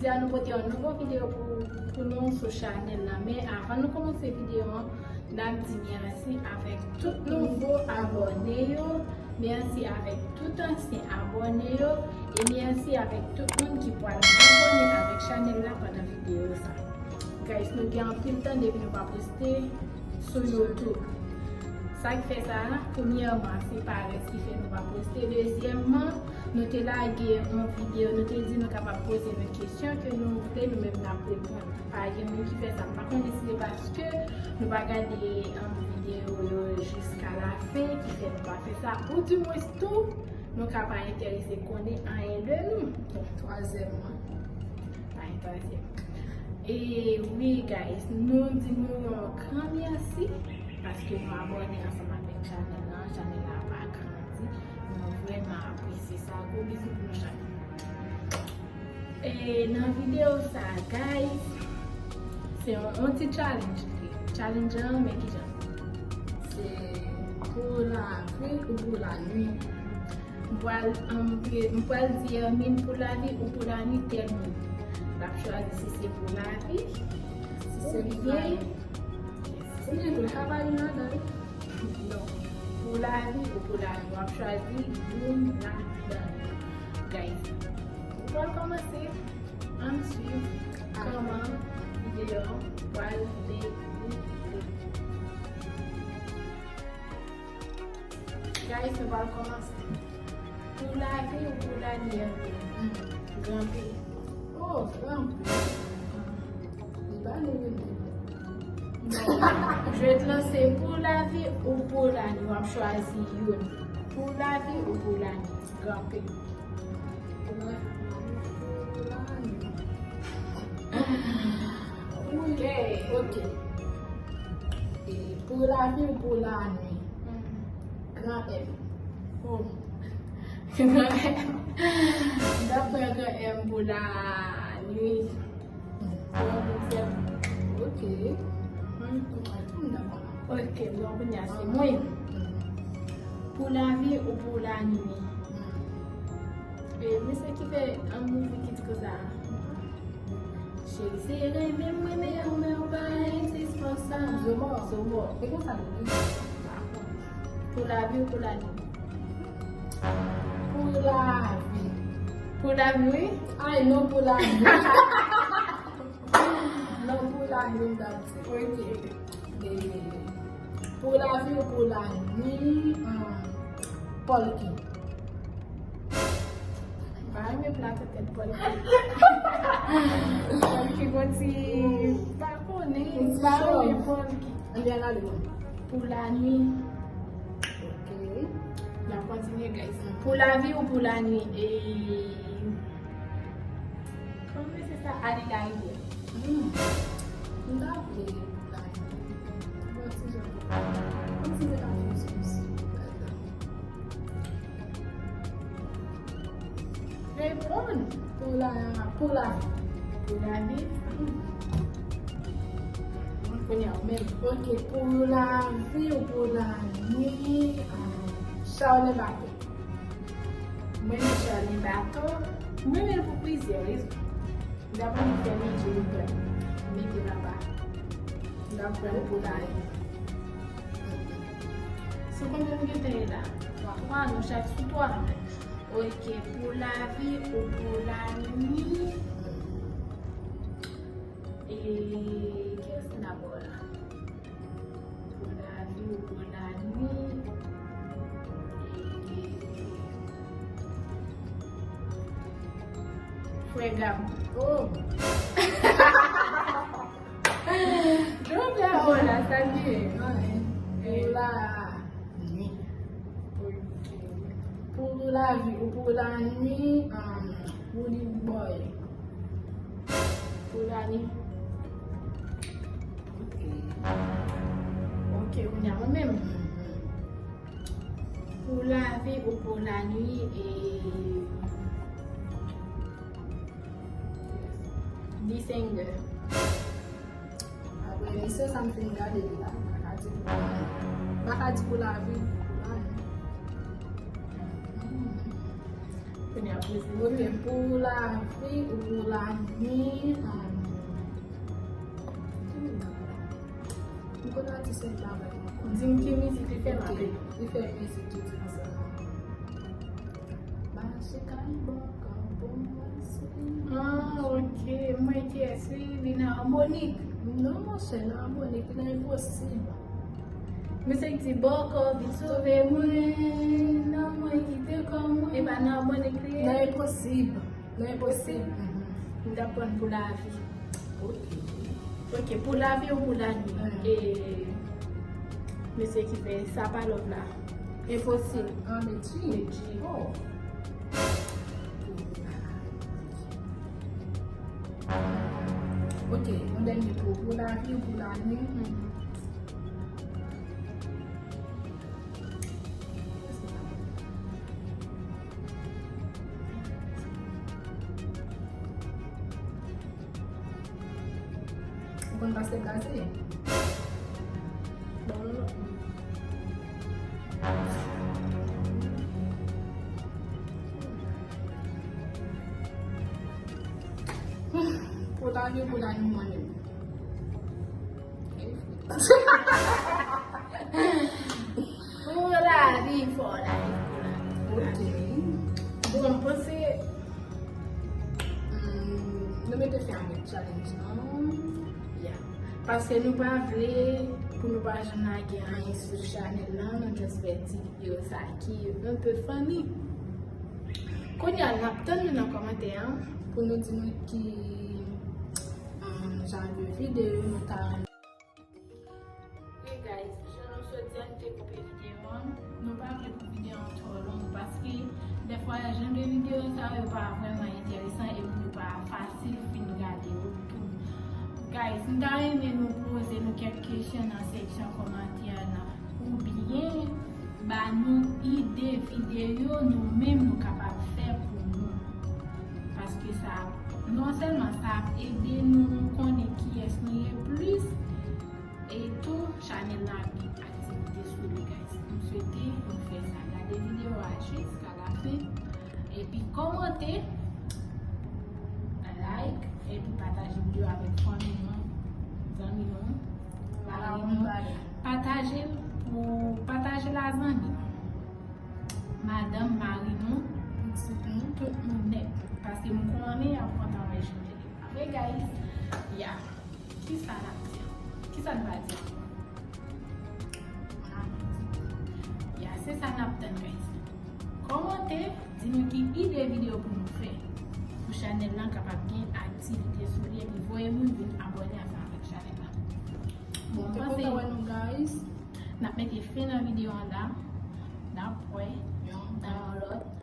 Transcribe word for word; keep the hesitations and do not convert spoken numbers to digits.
Jodi a nou pote yon nouvo videyo pou, pou nou sou chanèl la. Men avan nou kòmanse videyo an, n ap di mèsi avèk tout nouvo abòne yo. Mèsi avèk tout ansyen abòne yo. E mèsi avèk tout moun ki pral abòne avèk chanèl la pandan videyo sa. Guys, nou gen anpil tan depi nou pa poste sou YouTube. Sa k fè sa, premyèman, se parès ki fè nou pa poste. Dezyèmman, nou te lage yon videyo, nou te di nou kapab poze nou kesyon ke nou vle, nou menm n ap reponn. Pa gen moun ki fè sa. M pa konnen si se paske nou pa gade, um, videyo yo jiska lafen ki fè nou pa fè sa. Ou dimwens tou, nou ka pa enterese konnen anyen de nou. Bon, twazyèmman, pa gen twazyèm. E wi, guys, nou di nou yon gran mèsi paske nou abòne ansanm avèk chanèl la. Chanèl la pa grandi. Nou vrèman apresye sa. Gwo bizou pou nou chak. E nan videyo sa, guys, se yon, yon ti challenge li ye. Challenge an, men kijan? Se pou lavi ou pou lanwit. M pral, um, m pral di Hermine pou lavi ou pou lanwit, tèl moun. L ap chwazi si se pou lavi, si se pou lanwit. Oubyen tou, travay ladan. Non. Pou lavi ou pou lanwit, w ap chwazi youn ladan yo. Guys, nou pral kòmanse. Ann swiv kòman videyo an pral dewoule. Guys, nou pral kòmanse. Pou lavi ou pou lanwit? Hmm. Gran P. Oh, gran P. Li pa ni wi. Jwèt lan se pou lavi ou pou lanwit. W ap chwazi youn. Pou lavi ou pou lanwit? Gran P. Pou lavi, pou lanwit. Ok, ok. E pou lavi ou pou lanwit? Hmm. Gran M. Oh. Gran M. M ta pran gran M pou lanwit. Gran M, ok. Hmm. Ok, bon, kounye a se mwen. Pou lavi ou pou lanwit? E, men sa ki fè, um, mizik ki di konsa. Cheri, se renmen m renmen w, men w pa endispansab. Zomò. Zomò. E konsa nou di. Pou lavi ou pou lanwit? Pou lavi. Pou lavi, wi? Ay, non, pou lavi. Non, pou lavi, m ta di. Ok. E, pou lavi ou pou lanwit, um, Polky. M pa renmen plate tèt Polky. Polky gon ti, pa konnen, m pa renmen Polky. Ann ale. Pou lanwit. Ok. N ap kontinye, guys. Pou lavi ou pou lanwit? E, kòman se sa, Ale Larivyè? Hmm. M ta vle pou lanwit. Bon, ti jan pou, kòmsi se pa jis, jis. Reponn. Pou la, pou la. Pou lavi. Kounye a, ou menm. Ok, pou lavi ou pou lanwit, ah, Charly Bato. Mwen, Charly Bato. Mwen, men pou plizyè rezon. M ta pa anvi fè medjè li pran. Mete l anba. M ta pran l pou lavi. Sou konbyen m gentan ye la? Twa. Twa, nou chak sou twa. Ok, pou lavi ou pou lanwit? E kiyès ki nan bò la? Pou lavi ou pou lanwit? E Frè Gab. Oh! Jodi a, oh la, sa ki ye? Pou la. Pou lavi ou pou lanwit, um, Roody Boy. Pou lanwit. Ok. Ok, kounye a mwen menm. Pou lavi ou pou lanwit, e, Disengè. Apre misye sa m fin gade li la, m pa ka di pou lavi. M pa ka di pou lavi, pou lavi. Hmm. Kounye a poze. Ok, pou lavi ou pou lanwit? Hmm. M konn atis yo pa bay mwen. Di m ki mizik li fè m apre. Li fè mizik ki di konsa. Mache kay bòkò pou mwen se. Ah, ok. Mwen kiyès wi, li nan amònik. Non, monchè, nan amònik, li nan enposib. Misye ki di bòkò, vin sove mwen. Non, mwen kite kò mwen. E pa nan amònik li ye? Nan enposib. Nan enposib. Mhm. M t ap pran pou lavi. Ok. Ok, pou lavi ou pou lanwit? Mm. E mesye ki fè sa pa lòt la. Enposib. Ah, Medjy. Medjy. Oh. Ok, yon dènye pou, pou lavi ou pou lanwit? Mm. Ou konn pastè blaze? Bon, non, non. Pou lavi ou pou lanwit mwen menm? Pou lavi, fò lavi, pou lavi. Ok. Bon, m panse, hmm, nou mete fen avèk challenge lan. Yeah. Paske nou pa vle pou nou pa janm lage anyen sou chanèl lan, nou just fè ti videyo sa ki un peu funny. Kounye a, n ap tann nou nan kòmantè an pou nou di nou ki, um, jan de videyo nou ta renmen. Wi, guys, jan nou sot di a, nou te koupe videyo an. Nou pa vle pou videyo an twò long, paske dèfwa, jan de videyo sa yo pa vrèman enteresan e pou yo pa fasil fin gade yo tou. Guys, m ta renmen nou poze nou kèk kesyon nan seksyon kòmantè lan, oubyen ba nou ide videyo nou menm nou kapab fè pou nou. Paske sa, non sèlman sa ap ede nou konnen kiyès nou ye plis, e tou, chanèl la ap gen aktivite sou li, guys. M swete nou fè sa. Gade videyo a jiska lafen. Epi kòmante, like, epi pataje videyo avèk fanmi nou, zanmi nou, mari nou. Pataje l pou, pataje l a zanmi nou. Madanm, mari nou, pitit nou, tout moun nèt. Paske m konnen y ap kontan wè jan de apre, guys. Ya. Kisa n ap di ankò? Kisa n va di ankò? Ah, ya, se sa n ap tann, guys. Kòmante, di nou ki ide videyo pou nou fè. Pou chanèl lan kapab gen aktivite sou li, epi voye moun vin abòne ansanm avèk chanèl la. Bon, m panse n ap mete fen nan videyo an la. N ap wè nan yon lòt